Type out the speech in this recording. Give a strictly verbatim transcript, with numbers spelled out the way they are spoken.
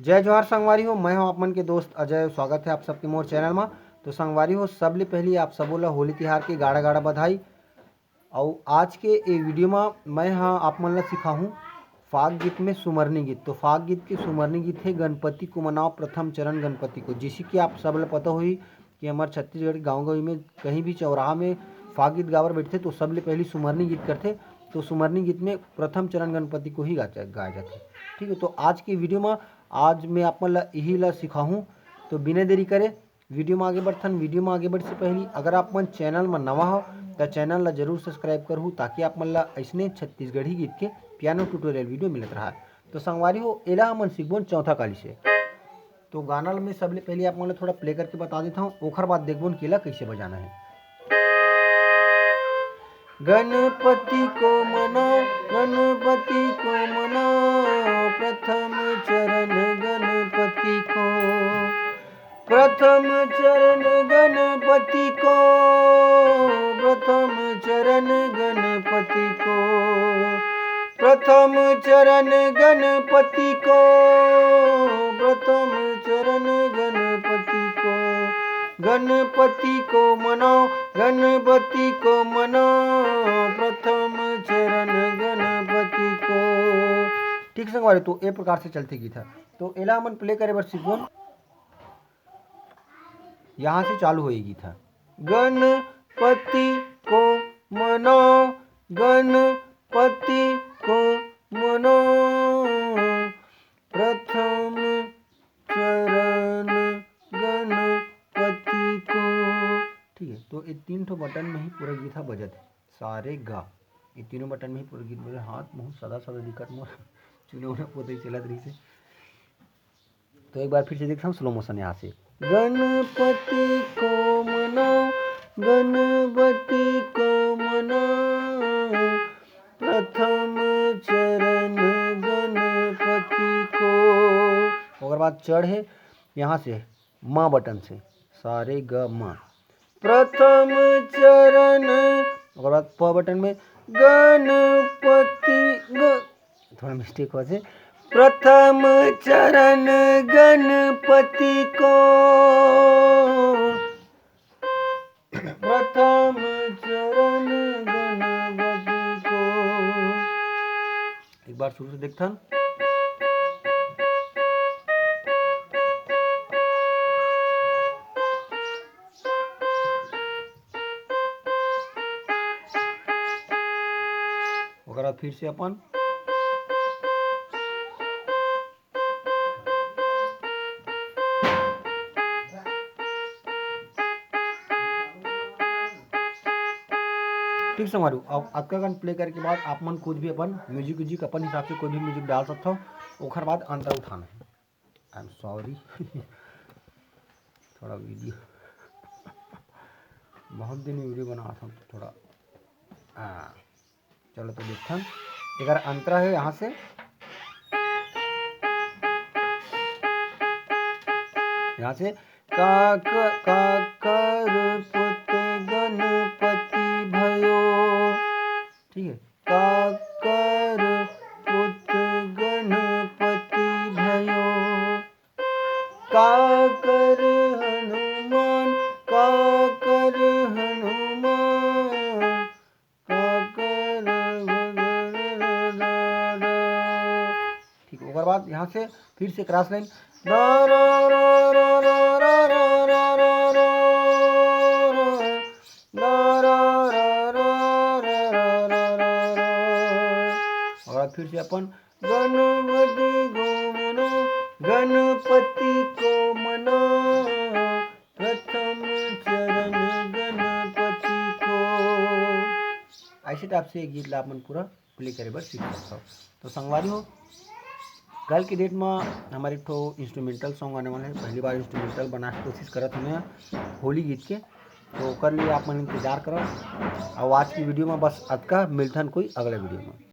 जय जोहार संगवारी हो, मैं हूं आप मन के दोस्त अजय। स्वागत है आप सबके मोर चैनल मा। तो संगवारी हो, सबले पहली आप सबो ला होली तिहार के गाड़ा गाड़ा बधाई। अउ आज के ए वीडियो मा मैं हा आप मन ला सिखाहूं फाग गीत में सुमरनी गीत। तो फाग गीत के सुमरनी गीत है गणपति को मनाओ प्रथम चरण गणपति को। जैसे कि आप सब ला पता होही कि हमर छत्तीसगढ़ के गाँव गंवई में कहीं भी चौराहा में फाग गीत गाबर बैठथे तो सबले पहली सुमरनी गीत करथे। तो सुमरनी गीत में प्रथम चरण गणपति को ही गाचा-, गाया जाथे। ठीक है, तो आज के वीडियो मा आज मैं आप मन ला यही ला सिखाहूं। तो बिना देरी करे वीडियो में आगे बढ़थन। वीडियो में आगे बढ़े से पहली अगर आप मन चैनल में नवा हो तो चैनल ला जरूर सब्सक्राइब करहू, ताकि आप मन ला ऐसने छत्तीसगढ़ी गीत के पियानो ट्यूटोरियल वीडियो मिलत रहा। तो संगवारी हो, एला हमन सीखबोन चौथा काली से। तो गाना ला मैं सबले पहले आप मन ला थोड़ा प्ले करके बता देता हूँ, ओखर बाद देखबोन कि एला कैसे बजाना है। गणपति को मनाओ, गणपति को मनाओ, प्रथम चरण गणपति को। प्रथम चरण गणपति को, प्रथम चरण गणपति को, प्रथम चरण गणपति को, प्रथम चरण गणपति को। गणपति को मनाओ, गणपति को मनाओ, प्रथम चरण गणपति को। ठीक संगवारी, तो ए प्रकार से चलथे गीत ह। तो एला हमन प्ले करे बर सीखबोन। यहाँ से चालू होही गीत ह। गणपति को मनाओ, गणपति को मनाओ, प्रथम चरण गणपति को। ठीक है, तो ये तीन ठो बटन में ही पूरा गीत ह बजत है। सारे गा, ये तीनों बटन में ही पूरा गीत बजत। हाथ बहुत सादा सादा दिखत मोर, चुने उने पोते चलत रही से। तो एक बार फिर से देखता हूँ स्लो मोशन यहाँ से। गणपति को मनाओ, गणपति को मनाओ, प्रथम चरण गणपति को। ओकर बाद चढ़ है यहाँ से, माँ बटन से, सारे ग माँ। प्रथम चरण, ओकर बाद प बटन में गणपति ग, थोड़ा मिस्टेक हो से, प्रथम चरण गणपति को, प्रथम चरण गणपति को। एक बार शुरू से देखथन। ओकर बाद फिर से अपन ठीक संगवारी हो, अब अतका कन प्ले करे के बाद आप मन कुछ भी अपन म्यूजिक व्यूजिक अपन हिसाब से कोई भी म्यूजिक डाल सकथव। ओखर बाद अंतरा उठाना है। आई एम सॉरी, थोड़ा वीडियो बहुत दिन वीडियो बनावत हन, तो थोड़ा, हाँ, चलो तो देखथन। एकर अंतरा है यहाँ से, यहाँ से काक-, काकर पुत गणपति भयो। ठीक है, काकर पुत गणपति भयो। काकर हनुमान, काकर हनुमान, काकर। ठीक, ओकर बाद यहाँ से फिर से क्रॉस लाइन। और फिर से अपन गणपति को मनाओ, गणपति को मनाओ, प्रथम चरण गणपति को। ऐसे टाइप से ये गीत ला अपन पूरा प्ले करे बर सीख सकथव। तो संगवारी हो, कल के डेट में हमारे एक ठो इंस्ट्रूमेंटल सॉन्ग आने वाला है। पहली बार इंस्ट्रूमेंटल बना के कोशिश करत हन मैं होली गीत के, तो ओकर लिए आप मन इंतजार करव। और आज की वीडियो में बस अतका, मिलथन कोई अगला वीडियो में।